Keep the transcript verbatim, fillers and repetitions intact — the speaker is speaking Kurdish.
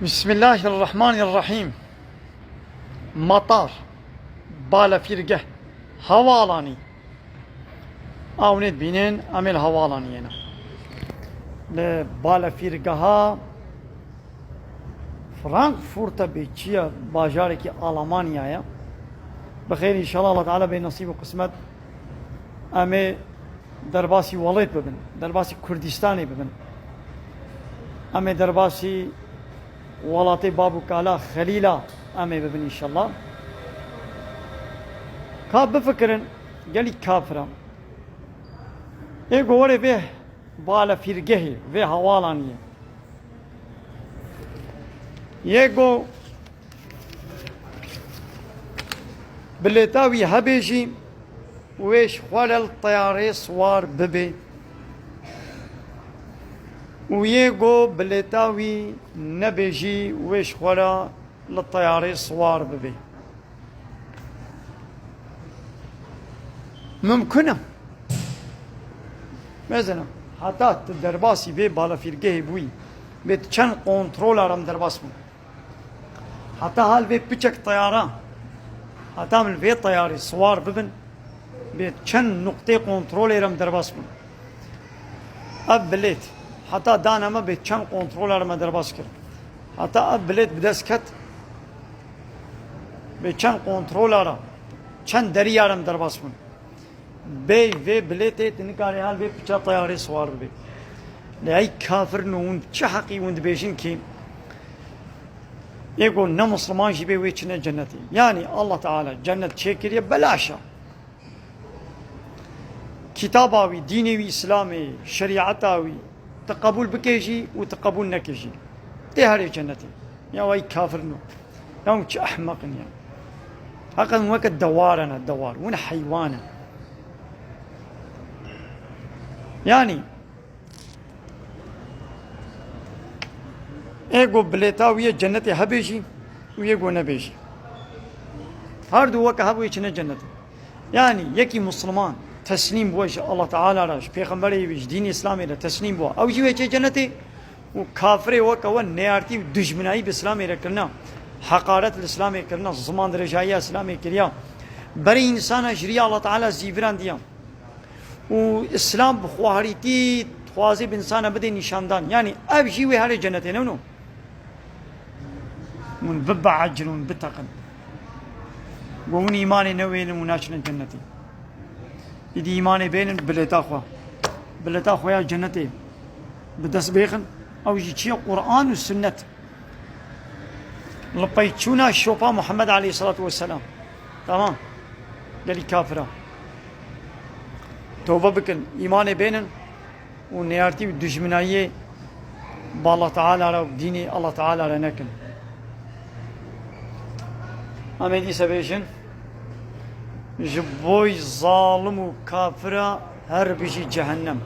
Bismillahirrahmanirrahîm. Matar, balefîrgeh, hevalanî. Ew nê dibînin, em ê li hevalaniyê ne. Li balefîrgeha Frankfurta bê çi ye, bajarekî Alamanya ye. Bi xêr, înşallah, Allah Teala bê nesîb û qismet, em ê derbasî welêt bibin, derbasî Kurdistanê bibin. Em ê derbasî welatê bab û kala Xelîla em ê bibin, înşallah. Ka bifikirin, gelî kafir e. Ê ku werê vê balefîrgehê, vê hewalaniyê. Yê ku bilêta wî hebê jî, wê ji xwe re li teyarê siwar bibê. Û yê ku bilêta wî nebê jî, wê ji xwe re li teyarê siwar bibê. Mimkun e. Mesela, heta tu derbasî vê balefîrgehê bûyî, bê tu çend kontrola re em derbas bûn. Heta hal vê piçek teyara, heta min vê teyarê siwar bibin, bê çend nuqtê kontrolê re em derbas bûn. Ev bilêt, heta dane me bê çend kontrola re me derbas kir. Heta ev bilêt bi dest ket, bê çend kontrola re, çend deriya re em derbas bûn. Bê vê bilêtê tu nikarî hal vê piça teyarê siwar bibî. Lê ey kafir no hûn çi heqî hûn dibêjin ki ê ku ne misliman jî bê wê çine cennetê? Yanî Allah Teala cennet çêkiriye, belaş e. Kitaba wî, dînê wî Îslamê, şerîeta wî, tu qebûl bikê jî û tu qebûl nekê jî, tê herê cennetê. Ya wey kafir no. Ya hûn çi ehmeq in ya. Heqen weke dewar e ne, dewar. Hûn heywan in. Yanî, ê ku bilêta wî yê cennetê hebê jî û yê ku nebê jî, her du weke hebûyê çine cennetê. Yanî, yekî misliman teslîm bû ji Allah Teala re, ji Pêxemberê wî, ji dînê Îslamê re teslîm bû, ew jî wê çê cennetê. Û kafirê weke we neyartî û dijminayî bi Îslamê re kirina, heqaret li Îslamê kirina, ziman dirêjayiya Îslamê kiriya, berê însana ji riya Allah Teala zîvirandiya. Û Îslam bi xwaharîtî dixwaze bi însana bidê nîşandan. Yanî ev jî wê herê cennetê, ne wino? Hûn bibeecin, hûn biteqin. Ku hûn îmanê newênin û naçine cennetê. Îdî îmanê bênin bilêta xwe. Bilêta xwe ya cennetê bi dest bêxin. Ew jî çi ye? Quran û sunnet. Li peyçûna şopa Muhammed aleyhissalatu vesselam. Tamam. Gelî kafira. Tewbe bikin, îmanê bênin û neyartî û dijminayiyê bi Allah Teala re û dînê Allah Teala re nekin. Em ê dîse bêjin, ji boy zalim û kafira her bijî cehennem.